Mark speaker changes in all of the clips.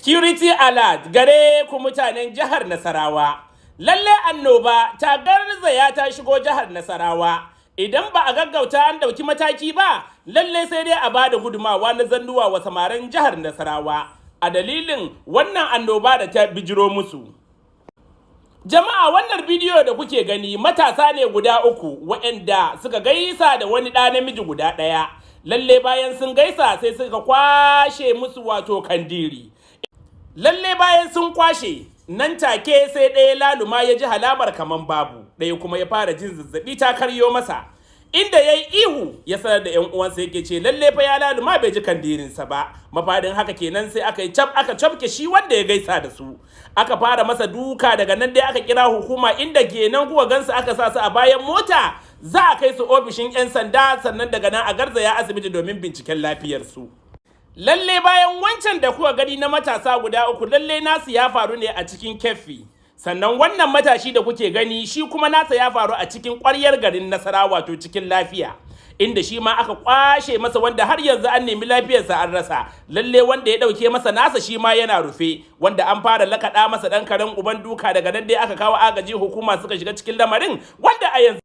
Speaker 1: Security alert gare ku, mutanen jihar Nasarawa. Lalle annoba ta garzaya ta shigo jihar Nasarawa. Idan ba a gaggauta an ɗauki mataki ba, lalle sai dai a ba da gudumawa na zannuwa wa samarin jihar Nasarawa a dalilin wannan annoba da ta bijiro musu. Jama'a, wannan bidiyo da kuke gani, matasa ne guda uku waɗanda suka gaisa da wani ɗa namiji guda ɗaya. Lalle bayan sun gaisa, sai suka kwashe musu wato kandiri. Lalle bayan sun kwashe, nan take sai ɗaya laluma ya ji halamar kaman babu, ɗaya kuma ya fara jin zazzaɓi ta karyo masa. Inda ya yi ihu ya sanar da ‘yan uwansa, yake ce lalle fa ya laluma bai ji kandirinsa ba. Mafadin haka kenan, sai aka yi cap aka cafke shi wanda ya gaisa da su. Aka fara masa duka, daga nan dai aka kira hukuma, inda kenan kuka gansu aka sa su a bayan mota za a kai su ofishin 'yan sanda, sannan daga nan a garzaya asibiti domin binciken lafiyarsu. Lalle bayan wancan da kuka gani na matasa guda uku, lalle nasu ya faru ne a cikin Keffi. Sannan wannan matashi da kuke gani, shi kuma nasa ya faru a cikin ƙwaryar garin Nasarawa, wato cikin Lafiya. Inda shi ma aka kwashe masa, wanda har yanzu an nemi lafiyarsa an rasa. Lalle wanda ya ɗauke masa nasa shi ma yana rufe, wanda an fara lakaɗa masa ɗan karen uban duka, daga nan dai aka kawo agaji, hukuma suka shiga cikin lamarin, wanda a yanzu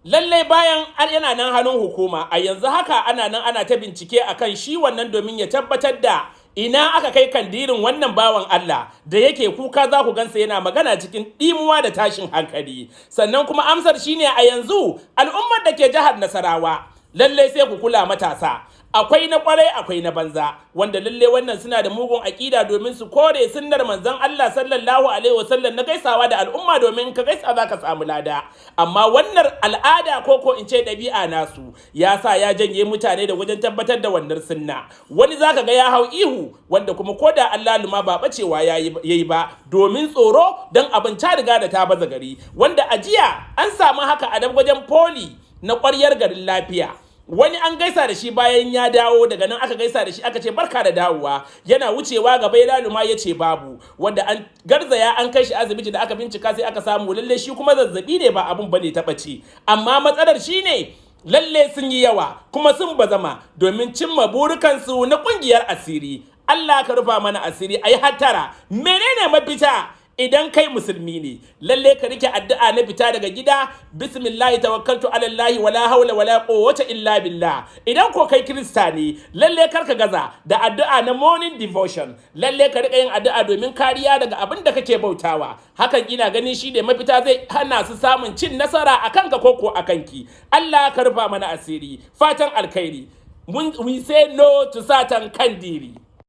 Speaker 1: lallai bayan yana nan hannun hukuma. A yanzu haka ana nan ana ta bincike akan shi wannan domin ya tabbatar da ina aka kai kandirin wannan bawan Allah da yake kuka. Za ku gansa yana magana cikin ɗimuwa da tashin hankali. Sannan kuma amsar shine, a yanzu al'ummar da ke jihar Nasarawa, lallai sai ku kula, matasa. Akwai na kwarai, akwai na banza, wanda lalle wannan suna da mugun aƙida domin su kore sunnar manzon Allah sallallahu alaihi wasallam na gaisawa da al'umma, domin ka gaisa za ka samu lada. Amma wannan al'ada ko in ce ɗabi'a nasu ya sa ya janye mutane da wajen tabbatar da wannan sunna. Wani zaka ga ya hau ihu, wanda kuma ko da Allah luma ba bacewa ya yi ba domin tsoro, don abin ta riga da ta baza gari, wanda a jiya an samu haka a wajen poli na ƙwaryar garin Lafiya. Wani an gaisa da shi bayan ya dawo, daga nan aka gaisa da shi, aka ce barka da dawowa, yana wucewa gaba ya laluma ya ce babu, wanda an garzaya an kai shi asibiti. Da aka bincika, sai aka samu lalle shi kuma zazzabi ne, ba abun bane ta ɓace. Amma matsalar shine lalle sun yi yawa kuma sun bazama domin cimma burukansu na ƙungiyar asiri. Allah ka rufa mana asiri. Ayi hattara. Menene mafita? Idan kai musulmi ne, lalle ka rike addu'a na fita daga gida: "Bismillahi tawakkaltu ala Allahi, wala haula wala quwwata illa billah." Idan ko kai Kirista ne, lalle kar ka gaza da addu'a na morning devotion. Lalle ka rika yin addu'a domin kariya daga abin da kake bautawa. Hakan ina ganin shi ne mafita, zai hana su samun cin nasara akan ka ko akan ki. Allah ka rufa mana asiri. Fatan alkhairi. We say no to satan kandiri.